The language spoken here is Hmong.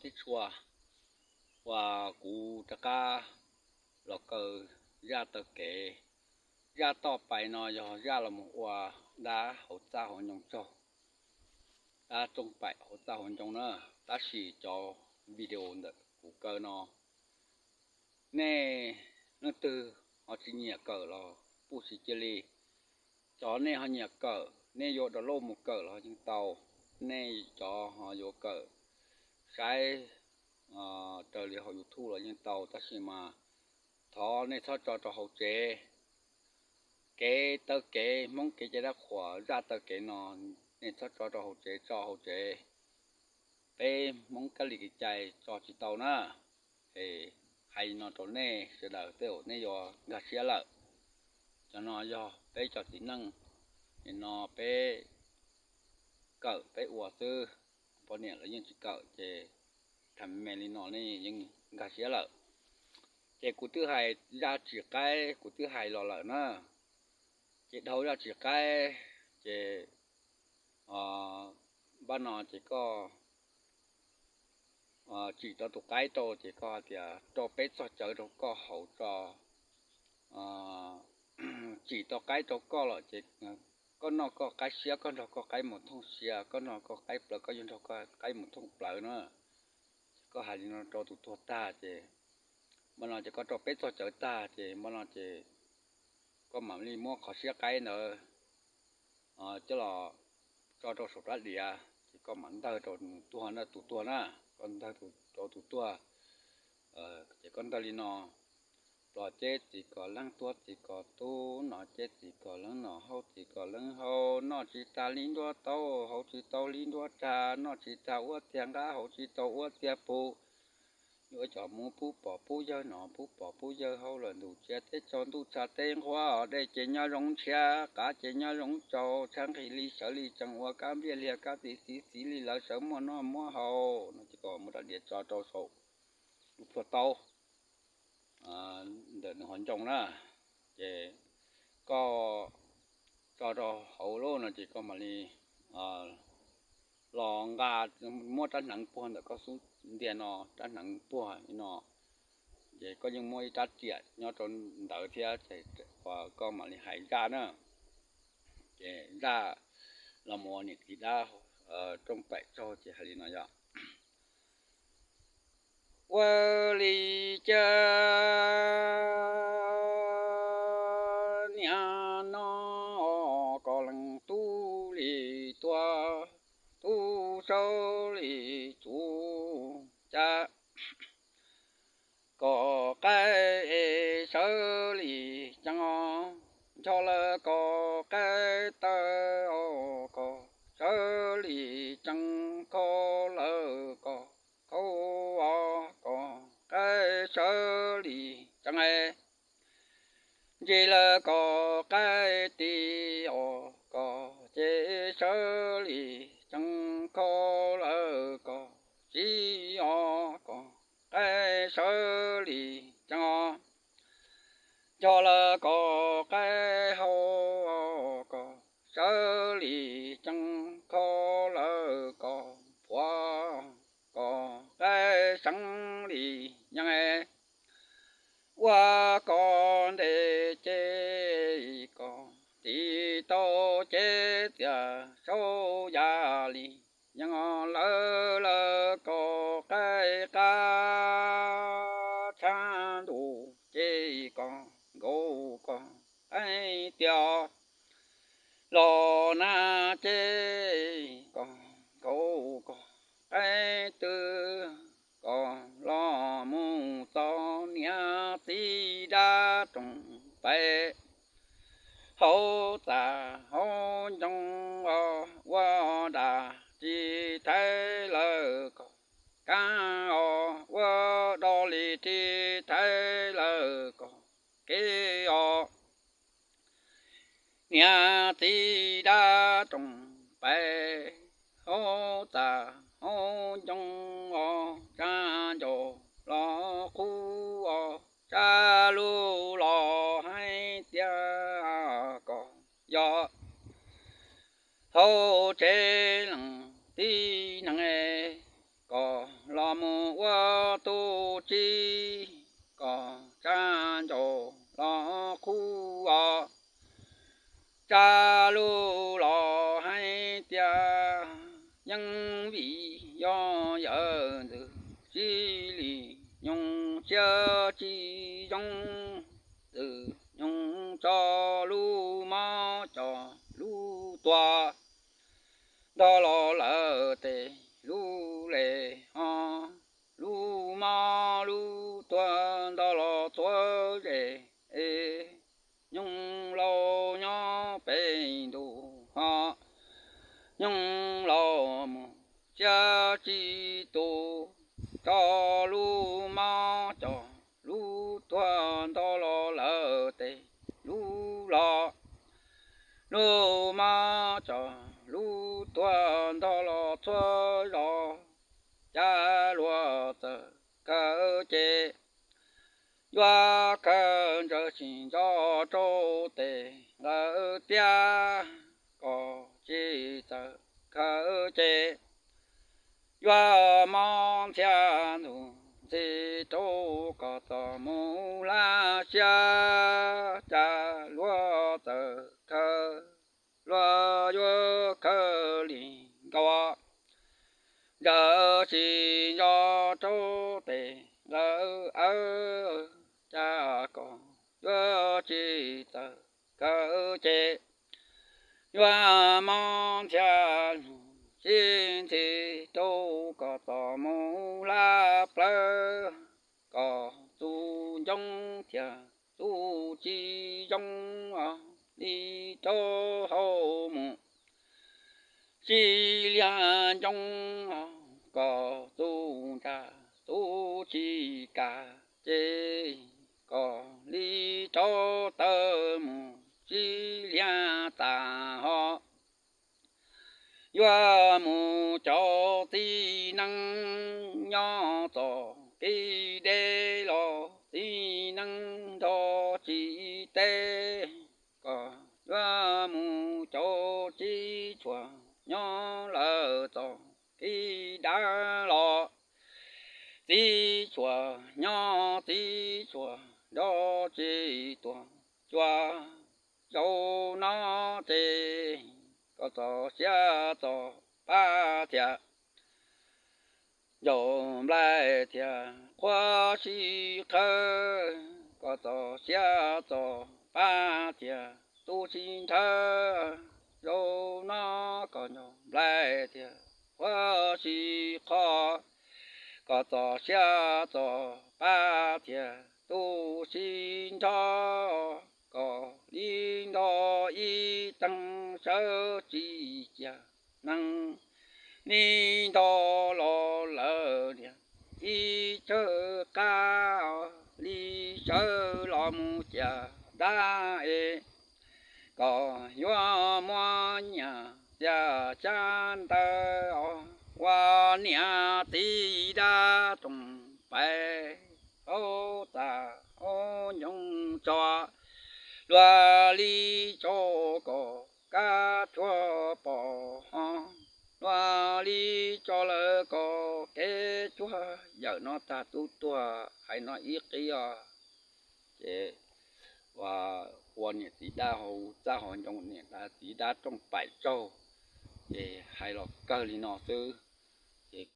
Tib tshua uas kuv rov qab los kaw zaj taw kev. Zaj toj pais no yog zaj los mus ua dab hauv txaj hauv ncoo tsaug, dab rooj paim hauv txaj hauv ncoo na. Tab sis cov video ntawm kuv kaw no, nej leej twg ho tsis nyiam kawm los puj tsis cia li. Cov nej ho nyiam kawm, nej yuav download mus kawm los yeej tau. Nej cov ho yuav kawm saib raws li hauv YouTube los yeej tau, tab sis mas thov nej txhob tso rau hauv tsev. Kev taw kev Hmoob kev cai dab qhuas, zaj taw kev no nej txhob tso rau hauv tsev, tso hauv tsev peb Hmoob kab li kev cai tso tsis tau na. Es hais li no rau nej sawv daws tej zaum nej yuav nkag siab lawm. Cov no yog peb cov txiv neej, nim no peb kawm peb ua xwb, poj niam lawv yeej tsis kawm ces tham me li no nej yeej nkag siab lawm. Ces kuv twb hais zaj tsis qaib, kuv twb hais los lawm na. Ces dhau zaj tsis qaib, ces npaj no ces koj tsim tau tus qaib rau, ces koj hais tias rau peb txoj cawv rau koj haus tso. Tsim tau qaib rau koj lawm ces koj noj koj qaib siab, koj nrog koj qaib mus thooj sia, koj nrog koj qaib plawv, koj yuav nrog koj qaib mus thooj plawv na. Ces koj hais li no rau tus tuag tag ces, npaj no ces koj rau peb txoj cawv tag ces npaj no ces koj mam li muab qhov siab qaib ntawd coj los tso rau saum rab diav ces koj mam ntawg rau tus tuag na, tus tuag na. Koj ntawg rau tus tuag, ces koj ntawg li no: Plos ceb txiv kos leeb, tuab txiv kos tub, nom ceb txiv kos leeb, nom haub txiv kos leeb haub, noj tsis tag li nruab taub, haus tsis tau li nruab rag, noj tsis tag ua txiag nqab, haus tsis tau ua txiag pus. Yuav coj mus pub pog pub yawg nom, pub pog pub yawg haub, lawm ntuj tsiab teb tsaus, ntuj tshav teb nqhuav, dej ces nyob zoo ntshiab, qav ces nyob zoo tsaus, tshav nqhis li sawv li tsees, ua kab npliaj liag kab txiv txiv txiv li lawv sawv, muaj noj muab haus. No ces koj muab rab diav tso rau saum lub plhuaj taub ntawm nws hauv ncoo na. Ces koj tso rau hauv lub no ces koj mam li los nqa, muab rab hneev puag ntawm koj xub ntiag no, rab hneev puag li no, ces koj yeej muaj ib rab riam nyob rau ntawd thiab, ces koj mam li hais zaj na. Ces zaj los mus ua niam txiv dab rooj paim tsaug ces hais li no yog: Ua li cas niaj no koj leej tub li tuag, tub saub li tsuv cas, koj qaib sawv li ceev, ncho lawm koj qaib taw os, koj sawv li ceev, kho lawm koj khaub os, koj qaib sawv li ceev, ntsis lawm koj qaib tis os, koj ces sawv li ceev, kho lawm koj tsis os, koj qaib sawv li ceev os, ncho lawm koj qaib haub os, koj sawv li ceev, kho lawm koj phuam, koj qaib seev li yeeb, ua koj ntes ces koj tis tau ces txias saub ya li yeeb, lawv lawm koj qaib qab, tshav ntuj ces koj nkaus koj qaib tiaj, los nag ces koj nkaus koj qaib twb, koj los mus txog niam txiv dab rooj paim, hauv txaj hauv ncoo os, ua dab tsis thaiv lawm koj kab os, ua dog li tsis thaiv lawm koj kev os. Niam txiv dab rooj paim, hauv txaj hauv ncoo os, tshav ntuj los qub os, tshav lug los hais tias koj yog hauv tsev leej tib neeg, koj los mus txib kom tsa ncauj los qhuab os. Tsa lub los hais tias yeej vim yog yawm ntxwv tsis lim nyoog siab tsis zoo, ntxwg nyoog tso lub mob coj lub tuag ntog los lawm tes lub le ho, lub mob lub tuag ntog los txhua zes. Nyoog laus nyob pem ntuj ho, nyoog laus mus siab tsis tu, tso lub mob coj lub tuag ntog los lawm tes lub los, lub mob coj lub tuag ntog los txhua zos. Cas luag txawm khaws ces yuav khaws ntsaws tsis ntso rau tes lawm tiag, kom tsis txawm khaws ces yuav mob ntxhiab ntxhov ntxhi rau kom txom mus hlab siab. Cas luag txawm khaws, luag yuav khaws li nkaus ntsaws tsis ntso rau tes lawm aw. Cas kom yuav tsis txawm khaws ces yuav mob ntxhiab ntxhov sib ntxhi rau kom txom mus hlab plawv, kom txuj ncoob thiab txuj tsis zoo os li rau hauv mus sib liag ncoob os, kom txuj ntsa txuj tsis kam ces kom li rau taw mus sib liag tas ho. Yuav mus cov txiv neej nyob txoj kev deb los txiv neej nrog tsis teb, kom yuav mus cov txiv tshuam nyob lawm txoj kev dab los txiv tshuam nyob txiv tshuam nrog tsis tuag cuag zaum no ces kom txog siab txog pab thiab ncaum nplaig thiab qhuab sib qhawv, kom txog siab txog pab thiab tu sib nrhawv. Zaum no kom ncaum nplaig thiab qhuab sib qhov, kom txog siab txog pab thiab tu sib nrhawv, kom li nrog ib teeg sawv tsis cia neeg, li nrog los lawm niam ib tsawg qab, li sawv los mus cia dab es kom yuav muab nyiaj txiag xyab ntawv os, ua niam txiv dab rooj pais hauv txaj hauv ncoo tso, luag li tso kom kab tshuaj pom ho, luag li tso lawv kom kev tsuag. Yawm no tag tub tuag hais no ib qib os. Ces ua niam txiv dab hauv txaj hauv ncoo, niam txiv dab rooj pais tsaug, ces hais los kawg li no xwb.